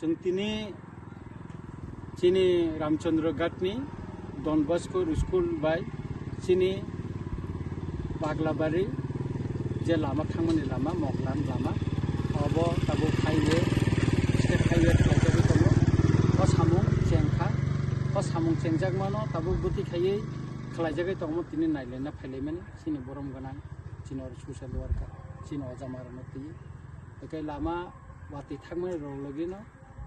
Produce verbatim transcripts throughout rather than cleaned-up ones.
Chwng tini chini Ramchandra Ghatni Don Bosco School bai chini Paglabari je lama thangmani lama, Moglan lama, obo tabuk highway, state highway khlaijagwi tongo. O samung chengkha, o samung chengjakmano tabuk bwtwi khaiwi khlaijagwi tongmo tini nailaina phailaimani chini borom gwnang, chini oro social worker, chini ojamarokno twiwi. Tei lama watwi thangmani rok logino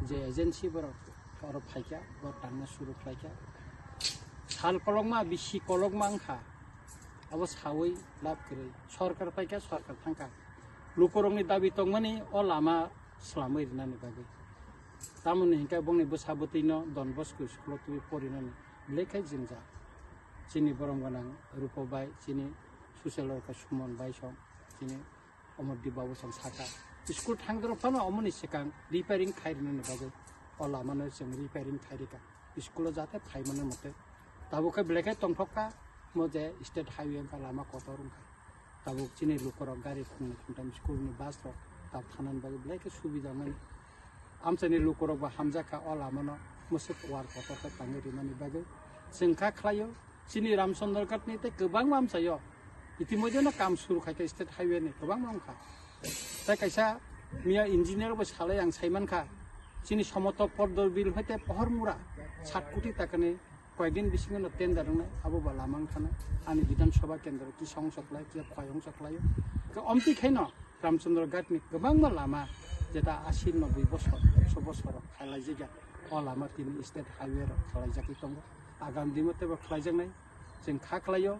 je agency borok oro phaikha, bo tangna suru khlaikha. Sal kolokma, bisi kolokma wngkha, abo sawi lab kwrwi. Sorkar phaikha, sorkar thangkha. Lukurokni dabi tongmani o lama swlamwi rinani bagwi. Tamoni hinkhe bongni bwsa bwtwino Don Bosco school-o twiwi porinani belai khe jwngjal. Chini borom gwnang Rupo bai, chini social worker Sumon bai song, chini Omordeep babu song saka. School thangdoro phano omoni swkang repairing khai rinani bagwi o lamano chwng repairing khai rikha. School-o jate phaimani mote. Tabuk khe belai khe tongthok kha, mo je state highway wngkha, lama kotor wngkha. Tabuk chini lukurok gari khungni khungtham school-ni bus rok tab thanani bagwi belai khe subida mani. Amchaini lukurok bo hamjakha o lamano mwswk kuar kotor khe tangwi rimani bagwi. Chwng kha khlaio, chini Ramchandra Ghatni tei kwbangma amchaio. Itimoidheno kam suru khaikha state highway-ni kwbangma wngkha. Tei kaisa miya engineer bo salai ang saimankha, chini Somoto Pordor Bill hoite Pohormura sat koti takani koyekdin bisingo no tender wngnai, abo ba lama wngkha na. Ani Bidhan Sabha kendro kisa ongsa khlai, kisa khoi ongsa khlaio. Khe omtwi khaino Ramchandra Ghatni kwbangma lama, jeta asi noboi bosor, ekso bosor rok khailaijakya, o lama tini state highway rok khlaijagwi tongo. Agam dino teibo khlaijaknai, chwng kha khlaio.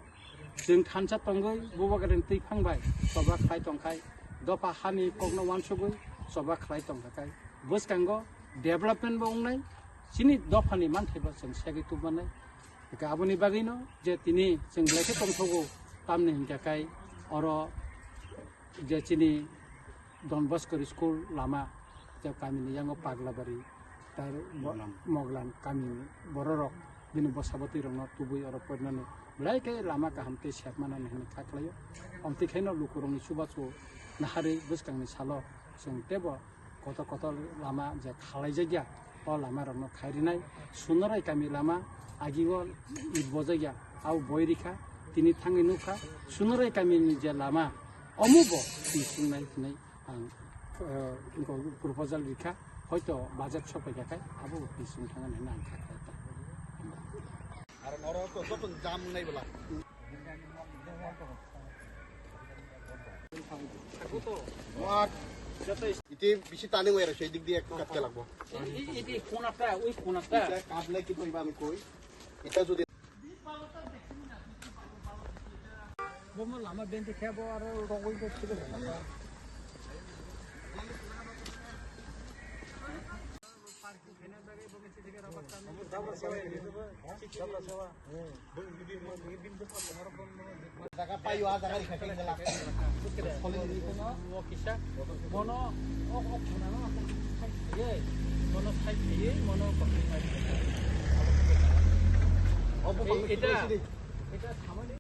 Chwng thansa tongwi Bubagrani twiphang bai choba khlai tongkhai, dopha hani kokno uansugwi choba khlai tongkha khai, bwskango development bo wngnai, chini dophani manthai bo chwng segwi tubmanai. Hwnkhe aboni bagwino je tini chwng belai khe tongthogo, tamni hinkhe khai oro je chini Don Bosco school lama, je kamini yango Paglabari, tai bo-, Moglan. Moglan kamini bororok bini bwsa bwtwirokno tubui oro porinani belai khe lama kaham tei sep manani hwnwi kha khlaio. Omtwi khaino lukurokni chubachu naharwi bwskangni salo chwng teibo kotor kotor lama je khalaijakya, o lamarokno khai rinai. Sunorai kami lama agio it bojakya, abo boi rikha, tini thangwi nukha. Sunorai kamini je lama, omo bo twi sungnai hinwi ang, eh, proposal rikha, hoito budget sophaikha khai abo twi sung thangani hinwi ang kha khlai ta. Aro norok to joto jam nai bwla. Iti bisi tani wai rok, sei dik diye ekko katte lagbo. Iti kunata, ui kunata. Ita katle ki toiba ami koi. Ita jodi Bomo lama benti khe bo aro rogwi bo. Jaga payo, ah, jaga rikha khe gala. Mono, o, o, khunano, mono side khaiye, mono kopi side khaiye. Obo, eh, eta, eta samani.